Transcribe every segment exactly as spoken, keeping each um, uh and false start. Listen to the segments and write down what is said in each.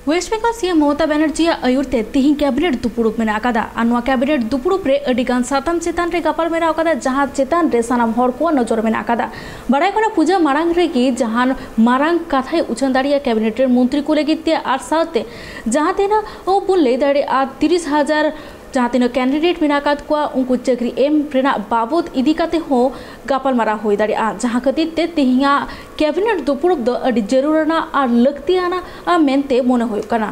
West Bengal ᱥᱤ ᱮᱢ ᱢᱚᱢᱚᱛᱟ ᱵᱟᱱᱟᱨᱡᱤᱭᱟᱜ ᱟᱹᱭᱩᱨ ᱛᱮ ᱛᱤᱦᱤᱧ ᱠᱮᱵᱤᱱᱮᱴ ᱫᱩᱯᱲᱩᱵ ᱢᱮᱱᱟᱜ ᱟᱠᱟᱫᱟ ᱟᱨ ᱱᱚᱣᱟ ᱠᱮᱵᱤᱱᱮᱴ ᱫᱩᱯᱲᱩᱵ ᱨᱮ ᱟᱹᱰᱤ ᱜᱟᱱ ᱥᱟᱛᱟᱢ ᱪᱮᱛᱟᱱ ᱨᱮ ᱜᱟᱯᱟᱞᱢᱟᱨᱟᱣ ᱟᱠᱟᱫᱟ, ᱡᱟᱦᱟᱸ ᱪᱮᱛᱟᱱ ᱨᱮ ᱥᱟᱱᱟᱢ ᱦᱚᱲ ᱠᱚᱣᱟᱜ ᱱᱚᱡᱚᱨ ᱢᱮᱱᱟᱜ ᱟᱠᱟᱫᱟ᱾ ᱵᱟᱲᱟᱭ ᱠᱟᱱᱟ, ᱯᱩᱡᱟᱹ ᱢᱟᱲᱟᱝ ᱨᱮᱜᱮ ᱡᱟᱦᱟᱱ ᱢᱟᱨᱟᱝ ᱠᱟᱛᱷᱟᱭ ᱩᱪᱷᱟᱹᱱ ᱫᱟᱲᱮᱭᱟᱜᱼᱟ ᱠᱮᱵᱤᱱᱮᱴ ᱨᱮᱱ ᱢᱚᱱᱛᱨᱤ ᱠᱚ ᱞᱟᱹᱜᱤᱫ ᱛᱮ, ᱟᱨ ᱥᱟᱶᱛᱮ ᱡᱟᱦᱟᱸ ᱛᱤᱱᱟᱹᱜ ᱵᱚᱱ ᱞᱟᱹᱭ ᱫᱟᱲᱮᱭᱟᱜᱼᱟ ᱛᱤᱨᱤᱥ ᱦᱟᱡᱟᱨ ᱡᱟᱦᱟᱸ ᱛᱤᱱᱟᱹᱜ ᱠᱮᱱᱰᱤᱰᱮᱴ ᱢᱮᱱᱟᱜ ᱟᱠᱟᱫ ᱠᱚᱣᱟ, ᱩᱱᱠᱩ ᱪᱟᱹᱠᱨᱤ ᱮᱢ ᱨᱮᱱᱟᱜ ᱵᱟᱵᱚᱫ ᱤᱫᱤ ᱠᱟᱛᱮ ᱦᱚᱸ ᱜᱟᱯᱟᱞᱢᱟᱨᱟᱣ ᱦᱩᱭ ᱫᱟᱲᱮᱭᱟᱜᱼᱟ, ᱡᱟᱦᱟᱸ ᱠᱷᱟᱹᱛᱤᱨ ᱛᱮ ᱛᱮᱦᱮᱧᱟᱜ ᱠᱮᱵᱤᱱᱮᱴ ᱫᱩᱯᱲᱩᱵ ᱫᱚ ᱟᱹᱰᱤ ᱡᱟᱹᱨᱩᱲᱟᱱᱟᱜ ᱟᱨ ᱞᱟᱹᱠᱛᱤᱭᱟᱱᱟᱜ ᱢᱮᱱᱛᱮ ᱢᱚᱱᱮ ᱦᱩᱭᱩᱜ ᱠᱟᱱᱟ᱾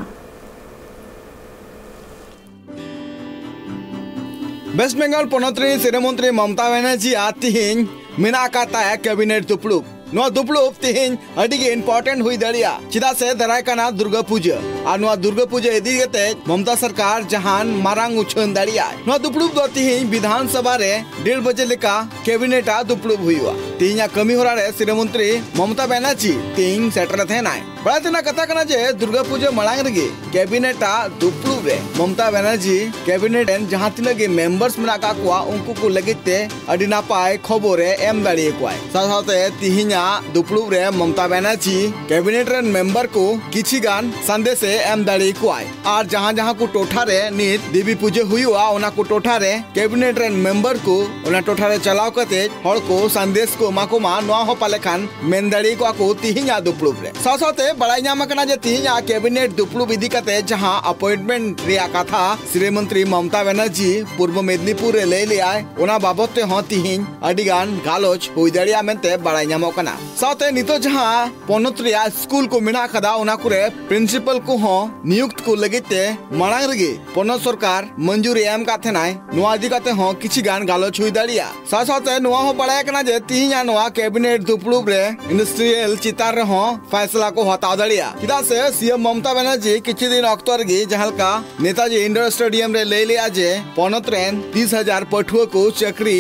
ᱳᱭᱮᱥᱴ ᱵᱮᱝᱜᱚᱞ ᱯᱚᱱᱚᱛ ᱨᱤᱱ ᱥᱤᱨᱟᱹ ᱢᱚᱱᱛᱨᱤ ᱢᱚᱢᱚᱛᱟ ᱵᱟᱱᱟᱨᱡᱤᱭᱟᱜ ᱛᱤᱦᱤᱧ ᱢᱮᱱᱟᱜ ᱟᱠᱟᱫ ᱛᱟᱭᱟ ᱠᱮᱵᱤᱱᱮᱴ ᱫᱩᱯᱲᱩᱵ᱾ ᱱᱚᱣᱟ ᱫᱩᱯᱲᱩᱵ ᱛᱤᱦᱤᱧ ᱟᱹᱰᱤ ᱜᱮ ᱤᱢᱯᱚᱨᱴᱮᱱᱴ ᱦᱩᱭ ᱫᱟᱲᱮᱭᱟᱜᱼᱟ, ᱪᱮᱫᱟᱜ ᱥᱮ ᱫᱟᱨᱟᱭ ᱠᱟᱱᱟ ᱫᱩᱨᱜᱟᱹ ᱯᱩᱡᱟᱹ, ᱟᱨ ᱱᱚᱣᱟ ᱫᱩᱨᱜᱟᱹ ᱯᱩᱡᱟᱹ ᱤᱫᱤ ᱠᱟᱛᱮ ᱢᱚᱢᱚᱛᱟ ᱥᱚᱨᱠᱟᱨ ᱡᱟᱦᱟᱱ ᱢᱟᱨᱟᱝ ᱩᱪᱷᱟᱹᱱ ᱫᱟᱲᱮᱭᱟᱜᱼᱟᱭ᱾ ᱱᱚᱣᱟ ᱫᱩᱯᱲᱩᱵ ᱫᱚ ᱛᱤᱦᱤᱧ ᱵᱤᱫᱷᱟᱱ ᱥᱚᱵᱷᱟ ᱨᱮ ᱰᱮᱲ ᱵᱟᱡᱮ ᱞᱮᱠᱟ ᱠᱮᱵᱤᱱᱮᱴ ᱟᱜ ᱫᱩᱯᱲᱩᱵ ᱦᱩᱭᱩᱜᱼᱟ᱾ ᱛᱤᱦᱤᱧᱟᱜ ᱠᱟᱹᱢᱤ ᱦᱚᱨᱟ ᱨᱮ ᱥᱤᱨᱟᱹ ᱢᱚᱱᱛᱨᱤ ᱢᱚᱢᱚᱛᱟ ᱵᱟᱱᱟᱨᱡᱤ ᱛᱤᱦᱤᱧ ᱥᱮᱴᱮᱨ ᱛᱟᱦᱮᱱᱟᱭ᱾ ᱵᱟᱲᱟᱭ ᱛᱮᱱᱟᱜ ᱠᱟᱛᱷᱟ ᱠᱟᱱᱟ ᱡᱮ ᱫᱩᱨᱜᱟᱹ ᱯᱩᱡᱟᱹ ᱢᱟᱲᱟᱝ ᱨᱮᱜᱮ ᱠᱮᱵᱤᱱᱮᱴ ᱟᱜ ᱫᱩᱯᱲᱩᱵ ᱨᱮ ᱢᱚᱢᱚᱛᱟ ᱵᱟᱱᱟᱨᱡᱤ ᱠᱮᱵᱤᱱᱮᱴ ᱨᱮᱱ ᱡᱟᱦᱟᱸ ᱛᱤᱱᱟᱹᱜ ᱜᱮ ᱢᱮᱢᱵᱟᱨᱥ ᱢᱮᱱᱟᱜ ᱟᱠᱟᱫ ᱠᱚᱣᱟ, ᱩᱱᱠᱩ ᱠᱚ ᱞᱟᱹᱜᱤᱫ ᱛᱮ ᱟᱹᱰᱤ ᱱᱟᱯᱟᱭ ᱠᱷᱚᱵᱚᱨ ᱮ ᱮᱢ ᱫᱟᱲᱮ ᱟᱠᱚᱣᱟᱭ᱾ ᱥᱟᱶ ᱥᱟᱶᱛᱮ ᱛᱤᱦᱤᱧᱟᱜ ᱫᱩᱯᱲᱩᱵ ᱨᱮ ᱢᱚᱢᱚᱛᱟ ᱵᱟᱱᱟᱨᱡᱤ ᱠᱮᱵᱤᱱᱮᱴ ᱨᱮᱱ ᱢᱮᱢᱵᱟᱨ ᱠᱚ ᱠᱤᱪᱷᱤ ᱜᱟᱱ ᱥᱟᱸᱫᱮᱥ ᱮ ᱮᱢ ᱫᱟᱲᱮ ᱟᱠᱚᱣᱟᱭ᱾ ᱟᱨ ᱡᱟᱦᱟᱸ ᱡᱟᱦᱟᱸ ᱠᱚ ᱴᱚᱴᱷᱟ ᱨᱮ ᱱᱤᱛ ᱫᱮᱵᱤ ᱯᱩᱡᱟᱹ ᱦᱩᱭᱩᱜᱼᱟ, ᱚᱱᱟ ᱠᱚ ᱴᱚᱴᱷᱟ ᱨᱮ ᱠᱮᱵᱤᱱᱮᱴ ᱨᱮᱱ ᱢᱮᱢᱵᱟᱨ ᱠᱚ ᱚᱱᱟ ᱴᱚᱴᱷᱟ ᱨᱮ ᱪᱟᱞᱟᱣ ᱠᱟᱛᱮ ᱦᱚᱲ ᱠᱚ ᱥᱟᱸᱫᱮᱥ ᱠᱚ ᱮᱢᱟ ᱠᱚᱢᱟ, ᱱᱚᱣᱟ ᱦᱚᱸ ᱯᱟᱞᱮ ᱠᱷᱟᱱ ᱢᱮᱱ ᱫᱟᱲᱮ ᱠᱚᱣᱟ ᱠᱚ ᱛᱤᱦᱤᱧᱟᱜ ᱫᱩᱯᱲᱩᱵ ᱨᱮ᱾ ᱥᱟᱶ ᱥᱟᱶᱛᱮ ᱵᱟᱲᱟᱭ ᱧᱟᱢ ᱟᱠᱟᱱᱟ ᱡᱮ ᱛᱤᱦᱤᱧᱟᱜ ᱠᱮᱵᱤᱱᱮᱴ ᱫᱩᱯᱲᱩᱵ ᱤᱫᱤ ᱠᱟᱛᱮ ᱡᱟᱦᱟᱸ ᱟᱯᱚᱭᱮᱱᱴᱢᱮᱱᱴ ᱨᱮᱭᱟᱜ ᱠᱟᱛᱷᱟ ᱥᱤᱨᱟᱹ ᱢᱚᱱᱛᱨᱤ ᱢᱚᱢᱚᱛᱟ ᱵᱟᱱᱟᱨᱡᱤ ᱯᱩᱨᱵᱚ ᱢᱮᱫᱽᱱᱤᱯᱩᱨ ᱨᱮ ᱞᱟᱹᱭ ᱞᱮᱫᱟᱭ, ᱚᱱᱟ ᱵᱟᱵᱚᱛ ᱛᱮᱦᱚᱸ ᱛᱤᱦᱤᱧ ᱟᱹᱰᱤ ᱜᱟᱱ ᱜᱟᱞᱚᱪ ᱦᱩᱭ ᱫᱟᱲᱮᱭᱟᱜᱼᱟ ᱢᱮᱱᱛᱮ ᱵᱟᱲᱟᱭ ᱧᱟᱢᱚᱜ ᱠᱟᱱᱟ᱾ ᱥᱟᱶᱛᱮ ᱱᱤᱛᱚᱜ ᱡᱟᱦᱟᱸ ᱯᱚᱱᱚᱛ ᱨᱮᱭᱟᱜ ᱥᱠᱩᱞ ᱠᱚ ᱢᱮᱱᱟᱜ ᱟᱠᱟᱫᱟ, ᱚᱱᱟ ᱠᱚᱨᱮ ᱯᱨᱤᱱᱥᱤᱯᱟᱞ ᱠᱚᱦᱚᱸ ᱱᱤᱭᱩᱠᱛ ᱠᱚ ᱞᱟᱹᱜᱤᱫ ᱛᱮ ᱢᱟᱲᱟᱝ ᱨᱮᱜᱮ ᱯᱚᱱᱚᱛ ᱥᱚᱨᱠᱟᱨ ᱢᱚᱧᱡᱩᱨᱤ ᱮᱢ ᱟᱠᱟᱫ ᱛᱟᱦᱮᱱᱟᱭ᱾ ᱱᱚᱣᱟ ᱤᱫᱤ ᱠᱟᱛᱮ ᱦᱚᱸ ᱠᱤᱪᱷᱤ ᱜᱟᱱ ᱜᱟᱞᱚᱪ ᱦᱩᱭ ᱫᱟᱲᱮᱭᱟᱜᱼᱟ᱾ ᱥᱟᱶ ᱥᱟᱶᱛᱮ ᱱᱚᱣᱟ ᱦᱚᱸ ᱵᱟᱲᱟᱭ ᱠᱟᱱᱟ ᱡᱮ ᱛᱤᱦᱤᱧᱟᱜ ᱱᱚᱣᱟ ᱠᱮᱵᱤᱱᱮᱴ ᱫᱩᱯᱲᱩᱵ ᱨᱮ ᱤᱱᱰᱟᱥᱴᱨᱤᱭᱟᱞ ᱪᱮᱛᱟᱱ ᱨᱮᱦᱚᱸ ᱯᱷᱟᱭᱥᱞᱟ ᱠᱚ ᱦᱟᱛᱟᱣ ᱫᱟᱲᱮᱭᱟᱜᱼᱟ, ᱪᱮᱫᱟᱜ ᱥᱮ ᱥᱤ ᱮᱢ ᱢᱚᱢᱚᱛᱟ ᱵᱟᱱᱟᱨᱡᱤ ᱠᱤᱪᱷᱩ ᱫᱤᱱ ᱚᱠᱛᱚ ᱨᱮᱜᱮ ᱡᱟᱦᱟᱸ ᱞᱮᱠᱟ ᱱᱮᱛᱟᱡᱤ ᱤᱱᱰᱳᱨ ᱥᱴᱮᱰᱤᱭᱟᱢ ᱨᱮ ᱞᱟᱹᱭ ᱞᱮᱫᱼᱟ ᱡᱮ ᱯᱚᱱᱚᱛ ᱨᱮᱱ ᱛᱤᱥ ᱦᱟᱡᱟᱨ ᱯᱟᱹᱴᱷᱩᱣᱟᱹ ᱠᱚ ᱪᱟᱹᱠᱨᱤ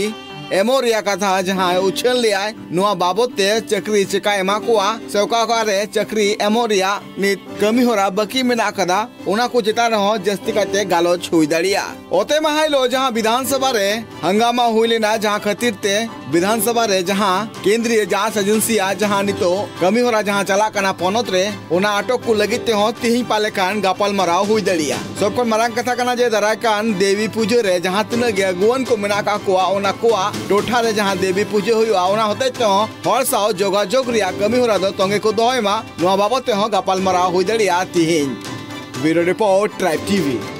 ᱮᱢᱚᱜ ᱨᱮᱭᱟᱜ ᱠᱟᱛᱷᱟ ᱡᱟᱦᱟᱸᱭ ᱩᱪᱷᱟᱹᱱ ᱞᱮᱫᱟᱭ, ᱱᱚᱣᱟ ᱵᱟᱵᱚᱛ ᱛᱮ ᱪᱟᱹᱠᱨᱤ ᱪᱮᱠᱟ ᱮᱢᱟ ᱠᱚᱣᱟ ᱥᱮ ᱚᱠᱟ ᱚᱠᱟ ᱨᱮ ᱪᱟᱹᱠᱨᱤ ᱮᱢᱚᱜ ᱨᱮᱭᱟᱜ ᱱᱤᱛ ᱠᱟᱹᱢᱤ ᱦᱚᱨᱟ ᱵᱟᱹᱠᱤ ᱢᱮᱱᱟᱜ ᱟᱠᱟᱫᱟ, ᱚᱱᱟ ᱠᱚ ᱪᱮᱛᱟᱱ ᱨᱮᱦᱚᱸ ᱡᱟᱹᱥᱛᱤ ᱠᱟᱭᱛᱮ ᱜᱟᱞᱚᱪ ᱦᱩᱭ ᱫᱟᱲᱮᱭᱟᱜᱼᱟ᱾ ᱚᱛᱮ ᱢᱟᱦᱟ ᱦᱤᱞᱳᱜ ᱡᱟᱦᱟᱸ ᱵᱤᱫᱷᱟᱱ ᱥᱚᱵᱷᱟ ᱨᱮ ᱦᱟᱝᱜᱟᱢᱟ ᱦᱩᱭ ᱞᱮᱱᱟ, ᱡᱟᱦᱟᱸ ᱠᱷᱟᱹᱛᱤᱨ ᱛᱮ ᱵᱤᱫᱷᱟᱱ ᱥᱚᱵᱷᱟ ᱨᱮ ᱡᱟᱦᱟᱸ ᱠᱮᱱᱫᱨᱤᱭᱚ ᱡᱟᱸᱪ ᱮᱡᱮᱱᱥᱤᱭᱟᱜ ᱡᱟᱦᱟᱸ ᱱᱤᱛᱚᱜ ᱠᱟᱹᱢᱤ ᱦᱚᱨᱟ ᱡᱟᱦᱟᱸ ᱪᱟᱞᱟᱜ ᱠᱟᱱᱟ ᱯᱚᱱᱚᱛ ᱨᱮ, ᱚᱱᱟ ᱟᱴᱚᱠ ᱠᱚ ᱞᱟᱹᱜᱤᱫ ᱛᱮᱦᱚᱸ ᱛᱤᱦᱤᱧ ᱯᱟᱞᱮ ᱠᱷᱟᱱ ᱜᱟᱯᱟᱞ ᱢᱟᱨᱟᱣ ᱦᱩᱭ ᱫᱟᱲᱮᱭᱟᱜᱼᱟ᱾ ᱥᱚᱵ ᱠᱷᱚᱱ ᱢᱟᱨᱟᱝ ᱠᱟᱛᱷᱟ ᱠᱟᱱᱟ ᱡᱮ ᱫᱟᱨᱟᱭ ᱠᱟᱱ ᱫᱮᱵᱤ ᱯᱩᱡᱟᱹ ᱨᱮ ᱡᱟᱦᱟᱸ ᱛᱤᱱᱟᱹᱜ ᱜᱮ ᱟᱹᱜᱩᱣᱟᱹᱱ ᱠᱚ ᱢᱮᱱᱟᱜ ᱟᱠᱟᱫ ᱠᱚᱣᱟ, ᱚᱱᱟ ᱠᱚᱣᱟᱜ ᱴᱚᱴᱷᱟ ᱨᱮ ᱡᱟᱦᱟᱸ ᱫᱮᱵᱤ ᱯᱩᱡᱟᱹ ᱦᱩᱭᱩᱜᱼᱟ, ᱚᱱᱟ ᱦᱚᱛᱮᱡ ᱛᱮᱦᱚᱸ ᱦᱚᱲ ᱥᱟᱶ ᱡᱳᱜᱟᱡᱳᱜᱽ ᱨᱮᱭᱟᱜ ᱠᱟᱹᱢᱤ ᱦᱚᱨᱟ ᱫᱚ ᱛᱚᱸᱜᱮ ᱠᱚ ᱫᱚᱦᱚᱭ ᱢᱟ, ᱱᱚᱣᱟ ᱵᱟᱵᱚᱛ ᱛᱮᱦᱚᱸ ᱜᱟᱯᱟᱞ ᱢᱟᱨᱟᱣ ᱦᱩᱭ ᱫᱟᱲᱮᱭᱟᱜᱼᱟ ᱛᱤᱦᱤᱧ᱾ Bureau Report, Tribe T V᱾